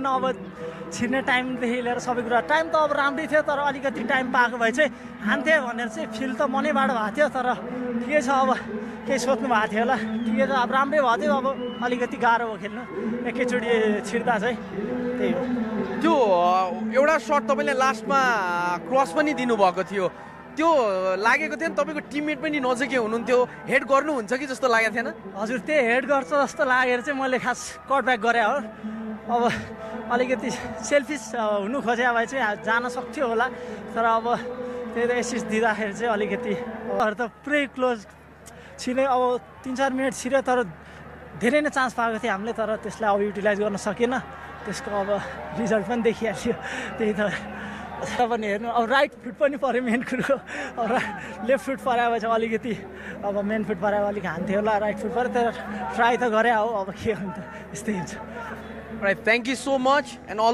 अब छिर्ने टाइमदेखि लिएर सबै कुरा टाइम त अब राम्रै थियो तर अलिकति टाइम पाएको भए चाहिँ हान्थेँ भनेर चाहिँ फिल त मनैबाट भएको थियो तर ठिकै छ अब केही सोच्नु भएको थियो होला ठिकै छ अब राम्रै भएको थियो अब अलिकति गाह्रो हो खेल्नु एकैचोटि छिर्दा चाहिँ त्यही हो त्यो एउटा सर्ट तपाईँले लास्टमा क्रस पनि दिनुभएको थियो त्यो लागेको थियो नि तपाईँको टिममेट पनि नजिकै हुनुहुन्थ्यो हेड गर्नुहुन्छ कि जस्तो लागेको थिएन हजुर त्यही हेड गर्छ जस्तो लागेर चाहिँ मैले खास कटब्याक गरेँ हो अब अलिकति सेल्फिस हुनु खोजे भए चाहिँ जान सक्थ्यो होला तर अब त्यही त एसिस्ट दिँदाखेरि चाहिँ अलिकति त पुरै क्लोज छिरे अब 3-4 मिनट छिर्यो तर धेरै नै चान्स पाएको थियो हामीले तर त्यसलाई अब युटिलाइज गर्न सकेन त्यसको अब रिजल्ट पनि देखिहाल्यो त्यही त पनि हेर्नु अब राइट फुट पनि पऱ्यो मेन कुरो अब लेफ्ट फुट पऱ्यो भए चाहिँ अलिकति अब मेन फुट पऱ्यो अलिक हान्थ्यो होला राइट फुट पऱ्यो तर ट्राई त गरे हो अब के हुन्छ यस्तै हुन्छ Right, thank you so much and all